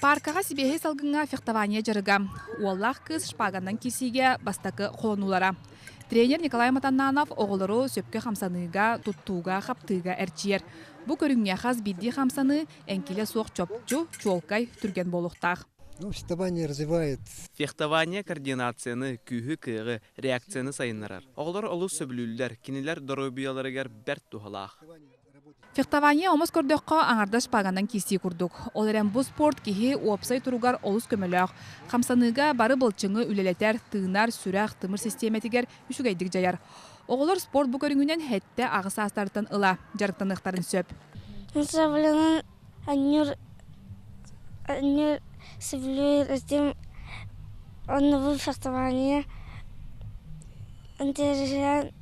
Пааркаҕа сибиэһэй салгыҥҥа фехтование дьарыга. Уоллаах кыыс шпаганан киирсиигэ бастакы холонуулара. Тренер Николай Матаннанов оҕолору сөпкө хамсаныыга, туттууга, хаптыыга эрчийэр. Бу көрүҥҥэ хас биирдии хамсаныы эҥкилэ суох чопчу, чуолкай, түргэн буолуохтаах. Ну, фехтование развивает. Фехтование координацияны, күүһү-кыаҕы, реакцияны сайыннарар. Оҕолор олус сөбүлүүллэр, кинилэр доруобуйаларыгар бэрт туһалаах. Фехтование омос көрдөххө аҥардас шпаганан киирсии курдук. Ол эрэн бу спорт киһи уопсай туругар олус көмөлөөх. Хамсаныыга бары былчыҥы үлэлэтэр, тыынар, сүрэх, тымыр систиэмэтигэр үчүгэйдик дьайар. Оҕолор спорт бу көрүҥүнэн 7-8 саастарыттан ыла дьарыктаныахтарын сөп. Саблянан анньыр анньыр сөбүлүүр этим оннубун фехтование интэриэһинэн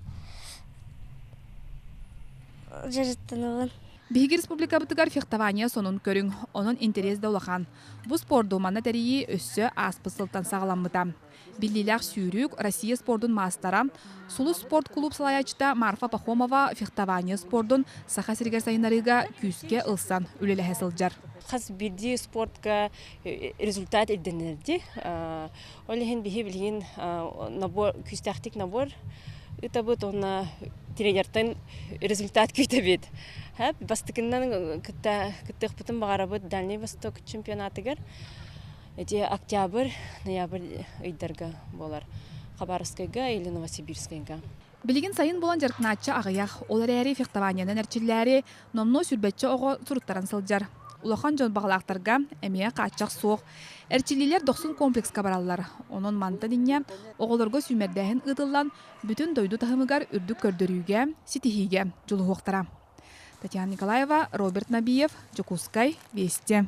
дьарыктанабын. Биһиги республикабытыгар фехтование сонун көрүҥ, онон интэриэс да улахан. Бу спорду манна тэрийии өссө ааспыт сылтан саҕаламмыта. Биллиилээх сүүрүүк, Россия спордун маастара, Сулус спорт кулууп салайааччыта Марфа Пахомова фехтование спордун Саха сиригэр сайыннарыыга күүскэ ылсан үлэлэһэ сылдьар. Хас биирдии спортка результат ирдэнэр дии. Ол иһин биһи билигин набор күүстээхтик набор ыытабыт уонна тренертэн результат күүтэбит. Бастакыннан кытта кыттыахпытын баҕарабыт Дальний Восток чемпионатыгар. Эти октябрь, ноябрь ыйдарга буолар. Хабаровскайга или Новосибирскайга. Билигин сайын буолан дьарыктанааччы аҕыйах, ол эрээри фехтованиенан эрчиллээри номнуо сүүрбэччэ оҕо суруттаран сылдьар. Улахан дьон баҕалаахтарга эмиэ хааччах суох. Эрчиллиилэр дохсун комплекска бараллар. Онон мантан инньэ оҕолорго сүүмэрдээһин ыытыллан, бүтүн дойду таһымыгар үрдүк көрдөрүүгэ, ситиһиигэ дьулуһуохтара. Татьяна Николаева, Роберт Набиев, Дьокуускай, Вести.